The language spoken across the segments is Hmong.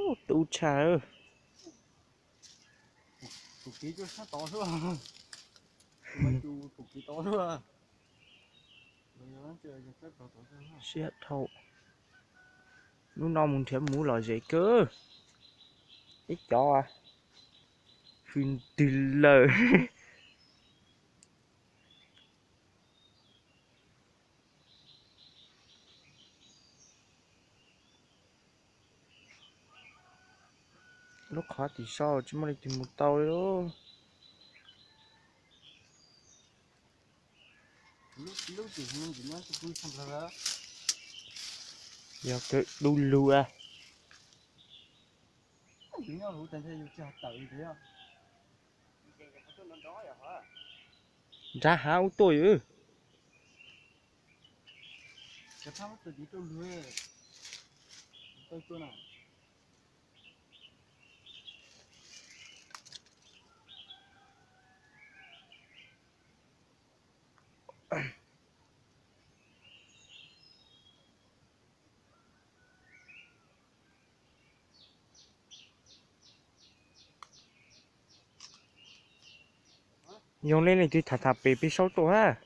Ub, tu tshaj. Tus kiv tuaj sab tod xwb. Tus kiv tod xwb. Siab dhau. Hnub no mus nrhiav muv lom zem kawg. Ib cov hws ntws lawm. Lub qhov tim sau tsis muaj leej twg mus tau li lauj. Yog kawg du lug a. Nrad hav ub tuaj yom. Yoo li leej twg tham tham pem peb saub tuaj hab.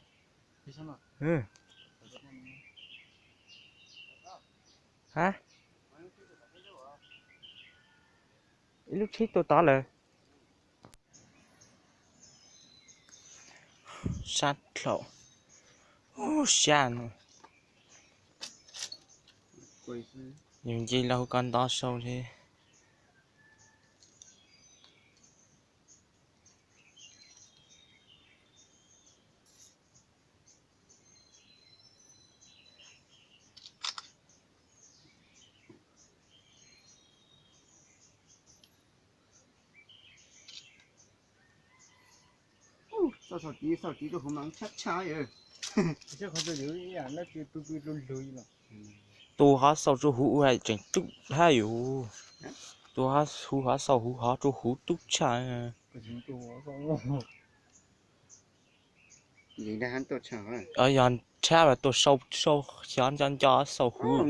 Hab, ib lub tsheb tuaj tod lawm. Sab dlhau, sab no. Yus nce los hu koj ntov sau thiab. Xauj, xauj tiv, xauj tiv rau huv mas tshab tshab. Tus hov xauj rau huv ua tseem tub hab yus. Tus hov, huv hov xauj huv hov rau huv tub tshaj. Yog tshab mas tuaj sau, sau xyov nco nco xauj huv.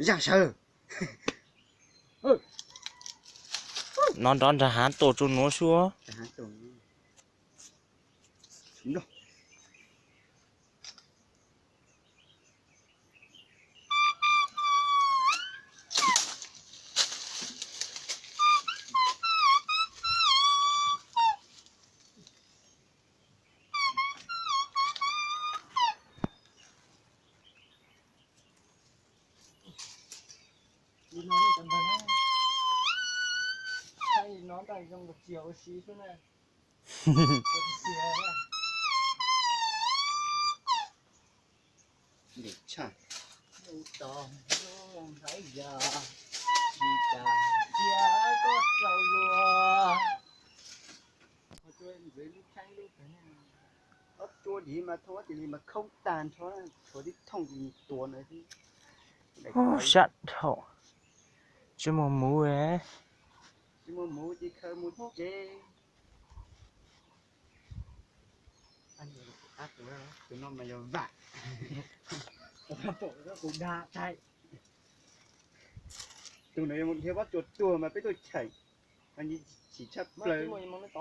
Zaj sawv. No nrov nrag hav tuaj rau nuav sua. Li no nej cov npawg na, saib li no ntaj zoo ua txiag ua si xwb na. Tos hnub hlais yog tsis kam cia koj rau luag. Ob cua dim mas thooj ob tis li mas khoob tag nrho, tshuav tib thooj tus tua na. Sab dhau, tsis muaj muv. Tsis muaj muv ces khaws mus tsev. Tus no mas yog vam. Tus no yog dhia pob tsuas tuag mas peb tuaj cheem, mas nws chim tshaj plaws. Nws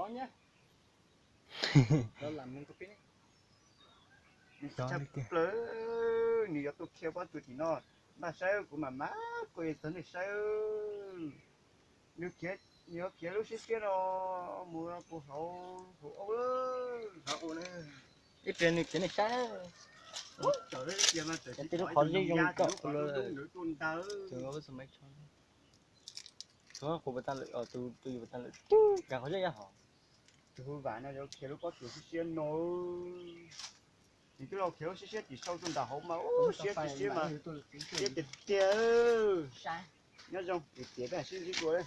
chim tshaj plaws, nws yuav tuaj khiav pob tsuas tim no. Npaj saib, kuv mam mam kuj txog nej saib. Nws yuav khiav lub siab siab no mus rau puag hauv hauv ub. Ib pliag nws khiav nej saib. Tej lub qhov zeb zoo kawg. Tus vam no yuav khiav lub pob tsuas siab siab no. Nws twb los khiav lub siab siab tim sau tuaj nram hauv mas ub, siab tsis siab mas siab tiag tiag. Nyob zoo, tiav tiav sib ntsib dua.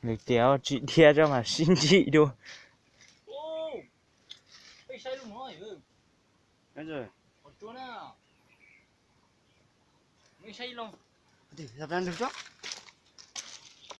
Nws tias tsis dhia tso mas sib ntsib dua.